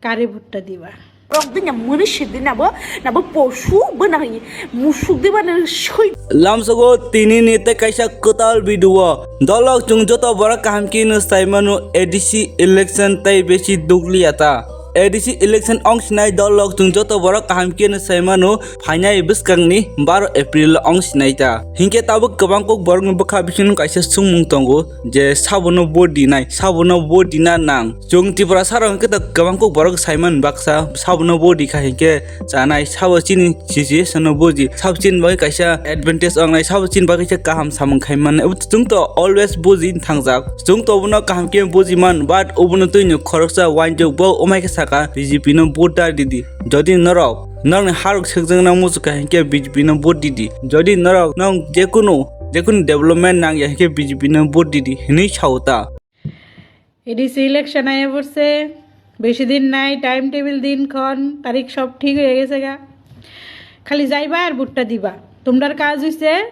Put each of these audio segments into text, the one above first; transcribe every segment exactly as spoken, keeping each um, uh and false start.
কারে ভোটটা দিবা? Rok dina muni sidina bo, na bo posu bo na musuk diba na soi. Lamsogo tini ni tei kaisa kwtal video. Dolok chwng joto borok kaham khe no sai mano A D C election tei besi dugli ata. A D C election ong sinai dolok chwng joto borok kaham khe no sai mano phainai bwskang ni baro April ong sinai ta. Hinkhe tabuk kwbang kok borok ni bwkha bising kaisa sungmung tongo je sabono vote dinai, sabono vote dina nang. Chwng Tripura saro hwnkhe to kwbang kok borok saiman baksa sabono vote di kha hinkhe chanai sabo chini situation no buji sabo chini bagwi kaisa advantage wngnai sabo chini bagwi kaisa kaham samung khai mannai obo chwng to always buji thangjak chwng to obono kaham khe buji man but obono twino khoroksa wanjwk bo omai khe saka B J P no vote da didi jodi norok norokni harok sekjakna muchukha hinkhe B J P no vote didi jodi norok nong jekunu jekunu development nangya hinkhe B J P no vote didi hinwi sao ta. A D C election আয়া পড়ছে, বেশি দিন নাই, time table দিনক্ষণ তারিখ সব ঠিক হয়ে গেছে গা। খালি যাইবা আর ভোটটা দিবা। তোমরার কাজ হইছে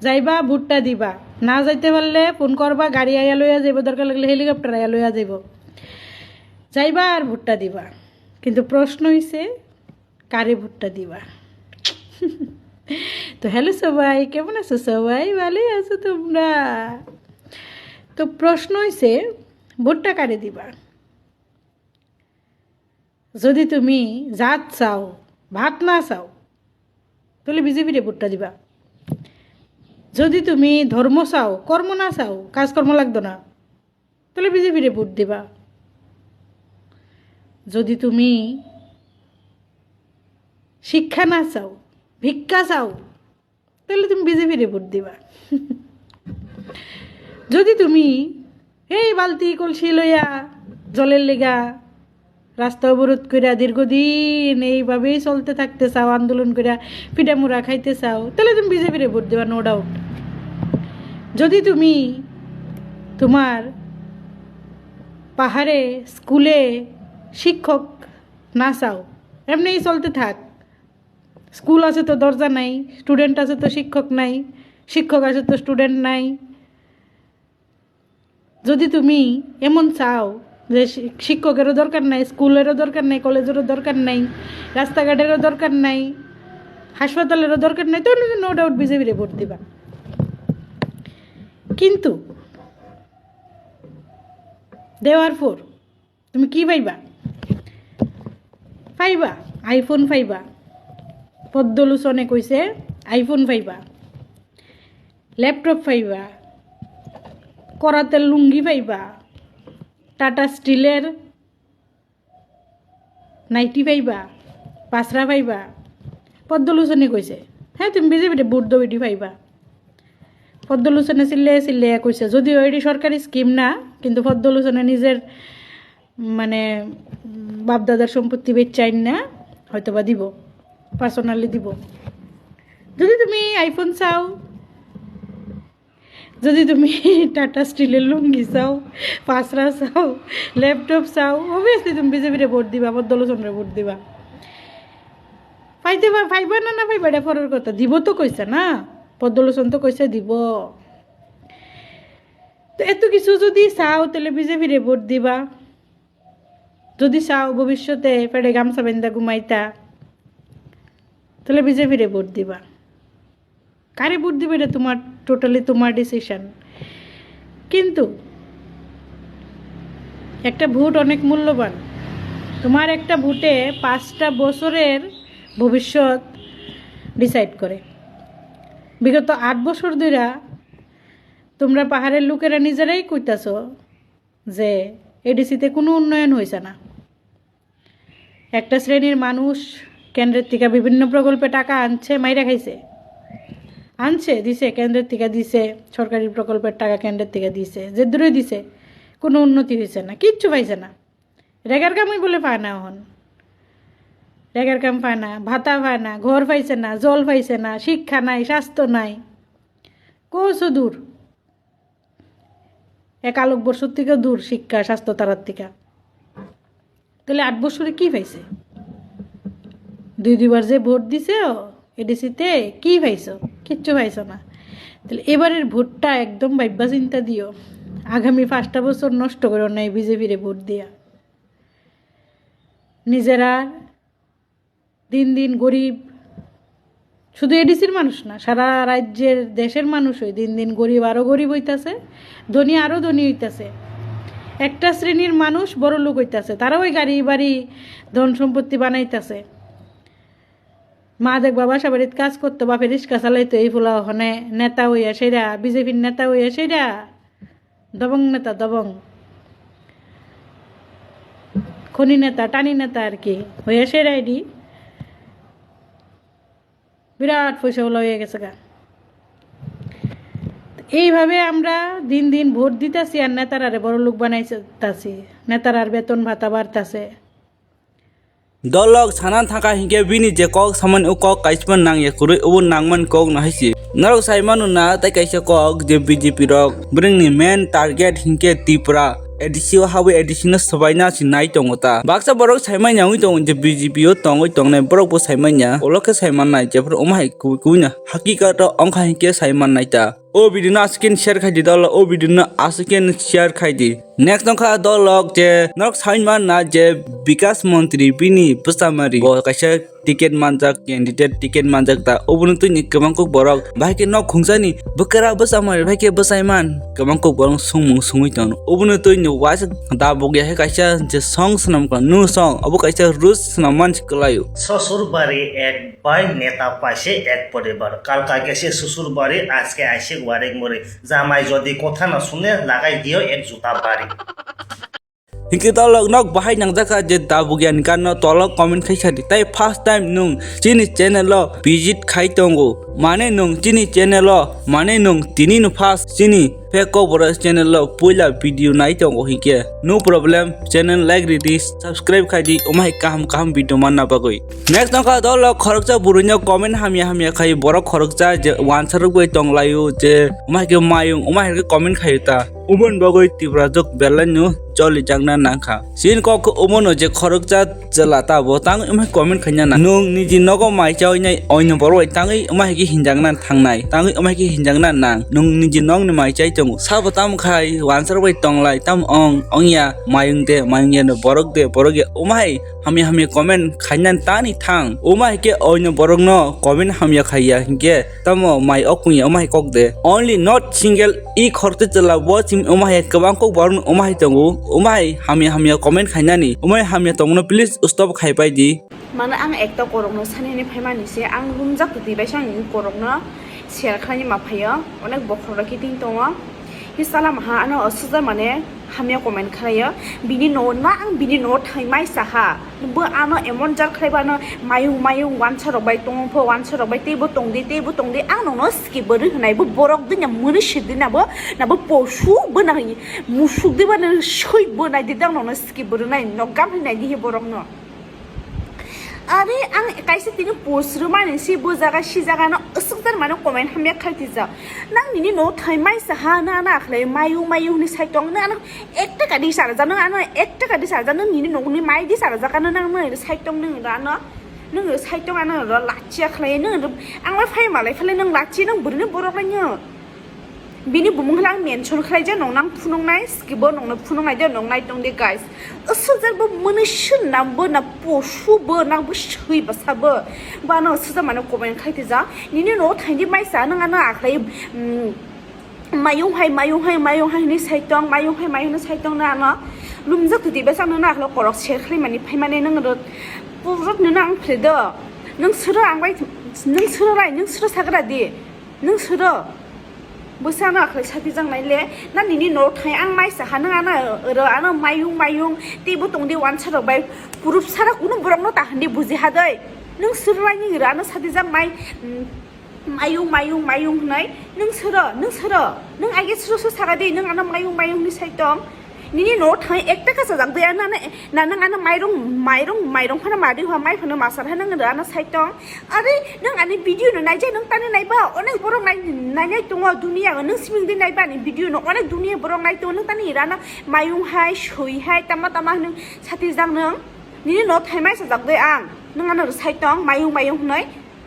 যাইবা, ভোটটা দিবা। না যাইতে পারলে ফোন করবা, গাড়ি আইয়া লইয়া যাইবো, দরকার লাগলে হেলিকপ্টার আইয়া লইয়া যাইবো। যাইবা আর ভোটটা দিবা। কিন্তু প্রশ্ন হইছে কারে ভোটটা দিবা? তো হ্যালো সবাই, কেমন আছো সবাই? ভালোই আছো তোমরা? তো প্রশ্ন হইছে ভোটটা কারে দিবা? যদি তুমি জাত চাও, ভাত না চাও, তাহলে বিজেপিরে ভোটটা দিবা। যদি তুমি ধর্ম চাও, কর্ম না চাও, কাজকর্ম লাগতো না, তাহলে বিজেপিরে ভোট দিবা। যদি তুমি শিক্ষা না চাও, ভিক্ষা চাও, তাহলে তুমি বিজেপিরে ভোট দিবা। যদি তুমি এই বালতি কলসি লইয়া জলের লেগা রাস্তা অবরোধ কইরা দীর্ঘদিন এইভাবেই চলতে থাকতে চাও, আন্দোলন কইরা পিঠামুড়া খাইতে চাও, তাহলে তুমি বিজেপিরে ভোট দিবা, নো ডাউট। যদি তুমি তোমার পাহাড়ে স্কুলে শিক্ষক না চাও, এমনিই চলতে থাক, স্কুল আছে তো দরজা নাই, স্টুডেন্ট আছে তো শিক্ষক নাই, শিক্ষক আছে তো স্টুডেন্ট নাই। যদি তুমি এমন চাও যে শি- শিক্ষকেরও দরকার নাই, স্কুলেরও দরকার নাই, কলেজেরও দরকার নাই, রাস্তাঘাটেরও দরকার নাই, হাসপাতালেরও দরকার নাই, তাহলে তো নো ডাউট বিজেপিরে ভোট দিবা। কিন্তু দেওয়ার পর তুমি কি পাইবা? পাইবা, আইফোন পাইবা। পদ্মলোচনে কইছে আইফোন পাইবা, ল্যাপটপ পাইবা, করাতের লুঙ্গি পাইবা, টাটা স্টিলের নাইটি পাইবা, পাসরা পাইবা। পদ্মলোচনে কইছে, হ্যাঁ, তুমি বিজেপিরে ভোট দাও, এটি পাইবা। পদ্মলোচনে চিল্লে চিল্লে কইছে, যদিও এটি সরকারি স্কিম না, কিন্তু পদ্মলোচনে নিজের মানে উম, বাপদাদার সম্পত্তি বেচাইন না, হয়তো বা দিব, পার্সোনালি দিব। যদি তুমি আইফোন চাও, যদি তুমি টাটা স্টিলের লুঙ্গি চাও, পাসরা চাও, ল্যাপটপ চাও, অবভিয়াসলি তুমি বিজেপিরে ভোট দিবা, পদ্মলোচনরে ভোট দিবা। পাইতে পা- পাইবা না, না পাইবা, এটা পরের কথা। দিব তো কইছে না, পদ্মলোচন তো কইছে দিব। তো এত কিছু যদি চাও, তাহলে বিজেপিরে ভোট দিবা। যদি চাও ভবিষ্যতে পেটে গামছা বান্ধা ঘুমাইতা, তাহলে বিজেপিরে ভোট দিবা। কারে ভোট দিবা, এটা তোমার, টোটালি তোমার ডিসিশন। কিন্তু একটা ভোট অনেক মূল্যবান। তোমার একটা ভোটে পাঁচটা বছরের ভবিষ্যৎ ডিসাইড করে। বিগত আট বছর ধইরা তোমরা পাহাড়ের লোকেরা নিজেরাই কইতাছো যে এডিসিতে কোনো উন্নয়ন হইছে না। একটা শ্রেণীর মানুষ কেন্দ্রের থেকে বিভিন্ন প্রকল্পে টাকা আনছে, মাইরা খাইছে, আনছে, দিছে, কেন্দ্রের থেকে দিছে, সরকারি প্রকল্পের টাকা কেন্দ্রের থেকে দিছে, যে দূরে দিছে, কোনো উন্নতি হইছে না, কিচ্ছু পাইছে না। রেগার কামই বলে পায় না এখন, রেগার কাম পায় না, ভাতা পায় না, ঘর পাইছে না, জল পাইছে না, শিক্ষা নাই, স্বাস্থ্য নাই, কচু দূর। এক আলোকবর্ষ থেকে দূর শিক্ষা, স্বাস্থ্য তারার থেকে। তাহলে আট বছরে কি পাইছে? দুই দুইবার যে ভোট দিছে এডিসিতে, কি পাইছো? কিচ্ছু পাইছো না। তাহলে এবারের ভোটটা একদম ভাইব্বা চিন্তা দিও, আগামী পাঁচটা বছর নষ্ট করো না এই বিজেপিরে ভোট দিয়া। নিজেরা দিন দিন গরিব। শুধু এডিসির মানুষ না, সারা রাজ্যের, দেশের মানুষই দিন দিন গরিব, আরও গরিব হইতাছে, ধনী আরও ধনী হইতাছে। একটা শ্রেণীর মানুষ বড় লোক হইতাছে, তারা ওই গাড়ি বাড়ি, ধন সম্পত্তি বানাইতাছে। মা দেখবা বাসা বাড়িত কাজ করতো, বাপের রিক্সা চালাইতো, এই ফুলা ওখানে নেতা হইয়া সেরা, বিজেপির নেতা হইয়া সেরা, দবং নেতা, দবং। খনি নেতা, টানি নেতা আর কি। হইয়া সে রেডি। বিরাট পয়সা ওলা হয়ে গেছে গা। এইভাবে আমরা দিন দিন ভোট দিতাছি আর নেতারারে বড় লোক বানাইতাছি। নেতারার বেতন ভাতা বাড়তাছে। Dolok sana thangkha hinkhe bini je kok samani o kok kaisa nang ya kwrwi, obo nangmani kok no hai se. Norok sai mano na tei kaisa kok je B J P rok bwrwngni main target hinkhe Tripura A D C o habwi A D C no swbaina se nai tongo ta. Baksa borok sai manya wngwi tongo je B J P o tongwi tongnai borok bo sai manya, ulo khe sai mannai jephru omo hai kubui kubui no hakikato wngkha hinkhe sai mannai ta. O video no aswk khe share khai di dolo, o video no aswk khe share khai di. Next wngkha dolok je norok sai man na je Bikas Montri bini bwsamari bo kaisa ticket manjak, candidate ticket manjak ta, obono twi ni kwbang kuk borok bahai khe nok khungsani bwkra bwsamari bahai khe bwsai man kwbang kuk borok songmung songwi tongo. Obono twi ni waisa da bugya hai kaisa je song swnam ka nu song abo kaisa rules swnam man kwlaio. শ্বশুর বাড়ি এক ভাই, নেতা পাইছে এক পরিবার। কাল কাকে সে শ্বশুর বাড়ি, আজকে আইসে ওয়ারেক মোরে। জামাই যদি কথা না শুনে, লাগাই দিও এক জুতা বাড়ি। Hinkhe dolok nok bahai nangjakha je dabu giyan ganno tolo comment khai sadi. Tai first time nung chini channel o visit khai tongo. Mane nung chini channel o, mane nung tini no first chini Phe Kokborok channel o puila video nai tongo hinkhe, no problem, channel like ridi, subscribe khai di, omo hai kaham kaham video manna bagwi. Next wngkha dolo khoroksa bwrwino comment hamya hamya khai, borok khoroksa je wansa rwgwi tonglaio je omo hai khe mayung, omo hai khe comment khaio ta. Oboni bagwi Tripura jok belai no joli jakna nangkha. Chini kok khe omono je khoroksa chwla ta bo tangwi omo hai comment khaina nang. Nwng niji nogo mai chawi nai oino borok bai tangwi omo hai khe hinjakna thangnai, tangwi omo hai khe hinjakna nang. Nwng niji nokni mai chai tongo. Sabo tamo khai wansa rok bai tonglai, tamo ong, ongya, mayung de, mayung ya no borok de, borok ya omo hai hamya hamya comment khaina tani thang. Omo hai khe oino borok no comment hamya khaiya hinkhe tamo mai okung ya omo hai kok de. Only not single i khorte chwla bo chim omo hai kwbang kok borok no omo hai tongo. Omo hai hamya hamya comment khainani. Omo hai hamya tongno please stop khai pai di. Mano ang ekta korokno sanini phaimani se, ang rumjak twi bai sang ni korokno share khlaini ma phaio, onek bokhorok kiting tongo. Hi sala maha ano aswkjak mane hamya comment khlaio, bini no na ang bini no thai mai saha, bo ano emon jar khlai bo ano mayung mayung wansa rok bai tongo pho, wansa rok bai teibo tongdi, teibo tongdi, ang nono skip bo rwi hwnai, bo borok dina mwnwi sik dina bo, na bo posu bo na musuk di bo na soi bo nai di, dang nono skip bo rwnai, nok gam hwnai di hi borok no. Are ang kaisa tini post rwmani si bo jaga si jaga no aswk jar mano comment hamya khai tijak. Nang nini no thai mai saha na na khlai mayu mayu hwnwi sai tong na ano ek taka di sara jano ano ek taka di sara jano nini no ni mai di sara jaka no nang no sai tong nang ra no nang sai tong ano ro lachia khlai nang ang lai phai malai phale nang lachi nang bwrwini borok lai no. Bini bumung khe ang mention khlai ja, nong nang phunuknai, skibo nongno phunuknai de, nong nai tong de, guys. Aswk jak bo mwnwi swn nang bo na posu bo nang bo swi bwsa bo. Bo ano aswk jak mano comment khlai tija. Nini no thaini mai sa nang ano akhlai, mm, mayung hai, mayung hai, mayung hai hwnwi sai tong, mayung hai, mayung hwnwi sai tong na ano. Lumjak twi besa nang ano akhlo korok share khlai mani phai mani nang rot. Purot no nang phre do. Nang suro ang bai, nang suro lai, nang suro sagra di. Nung suro? Bwsa ano akhlai sati jang nai le, na nini no thai ang mai saha nung ano oro ano mayung mayung teibo tong di wansa rok bai purup sara kunu borok no ta handi buji ha dei. Nung suro lai nini oro ano sati jang mai, mm, mayung mayung mayung hnai nung suro, nung suro, nung age suro suro saka dei nung ano mayung mayung ni sai tong. Nini no thai ekta kasa jak dei ano, ano, na nung ano mairung mairung mairung phano madi hwa mai phano masar ha nung oro ano sai tong. Are, nung ani video no naijak, nung tani naiba, onek borok nai, nainai tongo duniya o, nung siming di naiba ani video no, onek duniya borok nai tongo, nung tani irano mayung hai, sui hai, tama tama nung sati jak nung, nini no thaimai sajak de ang, nung ano rwsai tong, mayung mayung hnoi,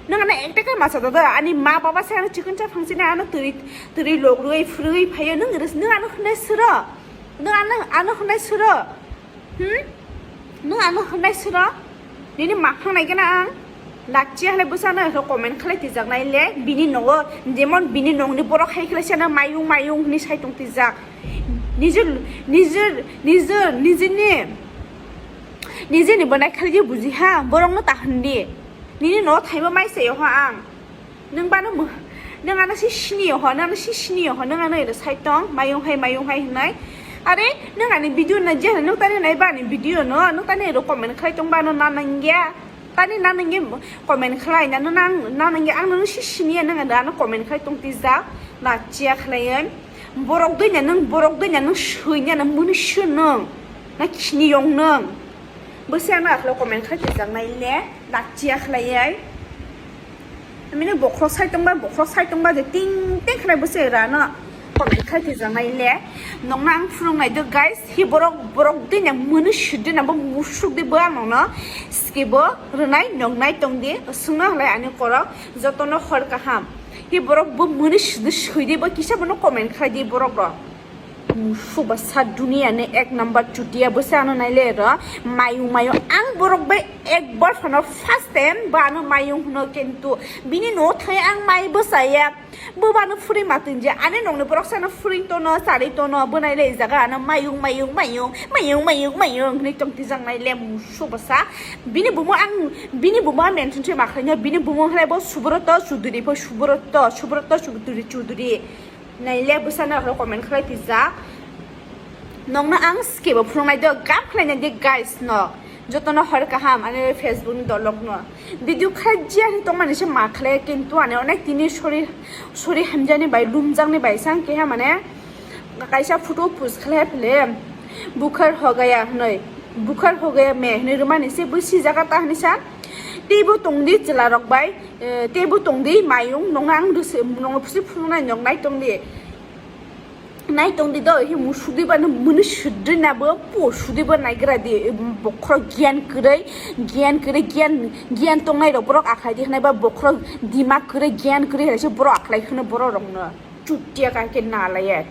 nung ano ekta khe masa dada, ani ma baba se ano chikon cha phang sini ano twi, twi lok rwi, phrwi phayo, nung rws, nung ano hnai suro, nung ano, ano hnai suro, hmm? Nwng ano hwnai sino, nini maphang nai gana ang. Lachia hwnwi bwsano hwnkhe comment khlai twijak nai le, bini nogo, jemon bini nongni borok hai khlai sano mayung mayung hwnwi sai tong twijak. Nijor, nijor, nijor, nijini, nijini bo nai khlai di buji ha, borokno ta hwn di. Nini nogo thaibo mai sayo ha ang. Nwng bano mo-, nwng ano si sini ho, nwng ano si sini ho, nwng ano ero sai tong, mayung hai, mayung hai hwnai. Are, nwng ani video na je, nwng tani nai ba ani video no, nwng tani ero comment khlai tong bano na nangya. Tani na nangya comment khlai, na, na, na nangya, ang nwng si sini ya, nwng ano comment khlai tong tijak, na chia khlai. Borok doi na nwng, borok doi na nwng sui na, na muni sui nwng, na khini yong nwng. Bwsano akhlo comment khlai twijak nai le, na chia khlai. Amino bokhorok sai tongba, bokhorok sai tongba je ting ting khlai bwse rano comment khai twijaknai le. Nokna ang phunuknai do guys, hi borok, borok dina mwnwi sudina bo musuk de bo ang nokno skibo rwnai noknai tongdi, sungna halai ani korok jotono hor kaham. Hi borok bo mwnwi sudi suidi bo kisa bono comment khai di borok rok. Musuk ba sa dunia ni ek number chutia bwsa ano nai le ro. Mayung mayung ang borok bai ek bor phano first time ba ano mayung hwno kintu bini no thai ang mai bwsa ya. Bo bano free ma tun je ani nong ni borok sa no free tono sari tono bo nai le jaga ano mayung mayung mayung mayung mayung mayung hwnwi tong tijak nai le musuk bwsa. Bini bumo ang bini bumo ang mention se ma khlai bini bumo hwnlai bo Subroto Chuduri pho Subroto Subroto Chuduri Chuduri. Naile bwsano akhlo comment khlai twijak. Nokno ang skebo phunuknai do, gam khlainai di guys no. Jotono hor kaham ani Facebook ni dolok no. Video khlai jia hin tongmani se ma khlai kintu ani onek tini sori, sori hamjani bai lumjakni bai sang keha mane kaisa photo post khlai phile bukhar hogaya hwnwi. Bukhar hogaya me hwnwi rwmani se bo si jaga ta hwnwi sa. Teibo tongdi chwla rok bai. Eh, teibo tongdi mayung nokna ang rwse nokno pusi phunuknai nok nai tongdi. Nai tongdi do hi musukdi ba no mwnwi sudri na bo po sudi bo naigra di bokhorok giyan kwrwi giyan kwrwi giyan giyan tongnai rok borok akhai di hwnai ba bokhorok dimak kwrwi giyan kwrwi hai se borok akhai khwno borok rok no chutia ka ke na laiya.